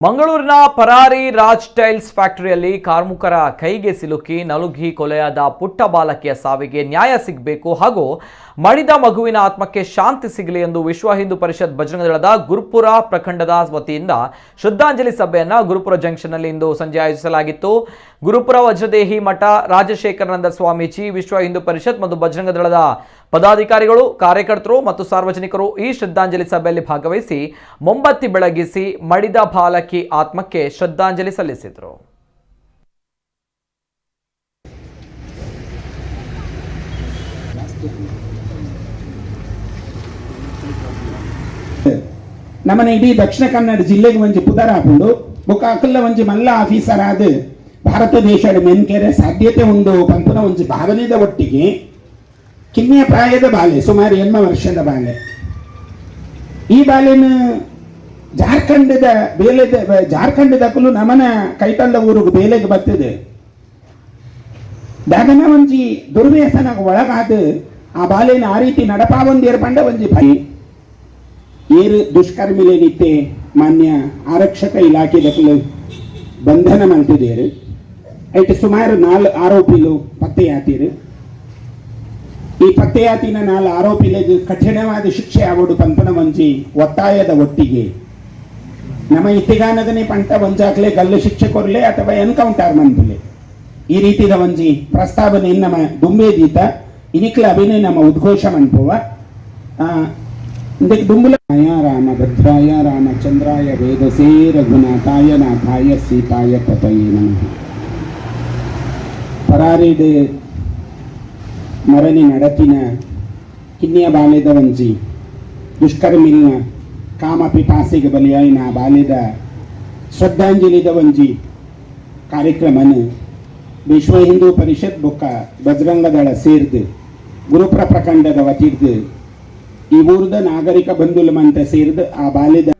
ಮಂಗಳೂರಿನ ಪರಾರಿ ರಾಜ್ ಟೈಲ್ಸ್ ಫ್ಯಾಕ್ಟರಿಯಲ್ಲಿ ಕಾರ್ಮಿಕರ ಕೈಗೆ ಸಿಲುಕಿ ನಲುಗಿ ಕೊಲೆಯಾದ ಪುಟ್ಟ ಬಾಲಕಿಯ ಸಾವಿಗೆ ನ್ಯಾಯ ಸಿಗಬೇಕು ಹಾಗೂ ಮಡಿದ ಮಗುವಿನ ಆತ್ಮಕ್ಕೆ ಶಾಂತಿ ಸಿಗಲಿ ಎಂದು ವಿಶ್ವ ಹಿಂದೂ ಪರಿಷತ್ ಬಜರಂಗದಳದ ಗುರುಪುರ ಪ್ರಖಂಡದ ವತಿಯಿಂದ ಶ್ರದ್ಧಾಂಜಲಿ ಸಭೆಯನ್ನ ಗುರುಪುರ ಜಂಕ್ಷನ್ನಲ್ಲಿ ಇಂದು ಸಂಜೆ ಆಯೋಜಿಸಲಾಗಿತ್ತು. ಗುರುಪುರ ವಜ್ರದೇಹಿ ಮಠ ರಾಜಶೇಖರಾನಂದ ಸ್ವಾಮೀಜಿ, ವಿಶ್ವ ಹಿಂದೂ ಪರಿಷತ್ ಮತ್ತು ಬಜರಂಗದಳದ ಪದಾಧಿಕಾರಿಗಳು, ಕಾರ್ಯಕರ್ತರು ಮತ್ತು ಸಾರ್ವಜನಿಕರು ಈ ಶ್ರದ್ಧಾಂಜಲಿ ಸಭೆಯಲ್ಲಿ ಭಾಗವಹಿಸಿ ಮೊಂಬತ್ತಿ ಬೆಳಗಿಸಿ ಮಡಿದ ಬಾಲಕಿ ಆತ್ಮಕ್ಕೆ ಶ್ರದ್ಧಾಂಜಲಿ ಸಲ್ಲಿಸಿದರು. ನಮ್ಮನೆ ಇಡೀ ದಕ್ಷಿಣ ಕನ್ನಡ ಜಿಲ್ಲೆಗೆ ಒಂಜಿ ಪುದರ್ ಆಪುಂಡು. ಬೊಕ್ಕ ಅಕಲ್ಲ ಒಂಜಿ ಮಲ್ಲ ಆಫೀಸರ್ ಆದ್ ಭಾರತ ದೇಶದ ಮೆನ್ಕೆರೆ ಸಾಧ್ಯತೆ ಉಂಡು ಪನ್ಪುನ ಒಂಜಿ ಭಾವನೆದ ಒಟ್ಟಿಗೆ ಕಿನ್ಯ ಪ್ರಾಯದ ಬಾಲೆ, ಸುಮಾರು 80 ವರ್ಷದ ಬಾಲೆ. ಈ ಬಾಲೆನ ಜಾರ್ಖಂಡದ ಬೇಲೆದ ಜಾರ್ಖಂಡದಕುಲು ನಮನ ಕೈತಲ್ಲ ಊರುಗು ಬೇಲೆಗೆ ಬರ್ತದೆ. ದಾದನ ಒಂಜಿ ದುರ್ವ್ಯಸನ ಒಳಗಾದ ಆ ಬಾಲೆನ ಆ ರೀತಿ ನಡಪಾವೊಂದೇರ್ ಪಂಡ ಒಂಜಿ ಭಯ. ಏರು ದುಷ್ಕರ್ಮಿಲೇನಿತ್ತೆ ಮಾನ್ಯ ಆರಕ್ಷಕ ಇಲಾಖೆದಕುಲು ಬಂಧನ ಮಲ್ತಿದ್ದೇರು. ಐಟ್ ಸುಮಾರು 4 ಆರೋಪಿಲು ಪತ್ತೆಯಾತಿರು. ಈ ಪತ್ತೆಯಾತಿನ 4 ಆರೋಪಿಲಿಗೆ ಕಠಿಣವಾದ ಶಿಕ್ಷೆ ಆವಡು ಪನ್ಪುನ ಒಂಜಿ ಒತ್ತಾಯದ ಒಟ್ಟಿಗೆ ನಮ್ಮ ಇತ್ತಿಗಾನಗನೆ ಪಂಟ ಒಂಜಾಕ್ಲೆ ಗಲ್ಲು ಶಿಕ್ಷೆ ಕೊರ್ಲೆ ಅಥವಾ ಎನ್ಕೌಂಟರ್ ಮನ್ಪುಲೆ, ಈ ರೀತಿದ ಒಂಜಿ ಪ್ರಸ್ತಾವನೆ ನಮ್ಮ ದುಂಬೆ ದೀತ. ಇನಿಕ್ಲ ಅಭಿನಯ ನಮ್ಮ ಉದ್ಘೋಷ ಮನ್ಪುವ. ಇಂದಕ್ಕೆ ದುಂಬುಲ ರಾಮಭದ್ರಾಯ ರಾಮಚಂದ್ರಾಯ ವೇದಸೇ ರಘುನಾಥಾಯ ನಾಥಾಯ ಸೀತಾಯ ಪತಯೇ ನಮಃ. ಪರಾರಿಡ್ ಮರಣಿ ನಡತಿನ ಕಿನ್ನಿಯ ಬಾಲ್ಯದ ಒಂಜಿ ದುಷ್ಕರ್ಮಿಲ್ನ ಕಾಮ ಪಿಪಾಸಿಗೆ ಬಲಿಯಾಯಿನ ಬಾಲ್ಯದ ಶ್ರದ್ಧಾಂಜಲಿದ ಒಂಜಿ ಕಾರ್ಯಕ್ರಮನ ವಿಶ್ವ ಹಿಂದೂ ಪರಿಷತ್ ಬೊಕ್ಕ ಬಜರಂಗದಳ ಸೇರ್ದು ಗುರುಪ್ರ ಪ್ರಖಂಡದ ವತಿರ್ದು ಈ ಊರದ ನಾಗರಿಕ ಬಂಧುಲ ಮಂತ ಸೇರ್ದು ಆ ಬಾಲ್ಯದ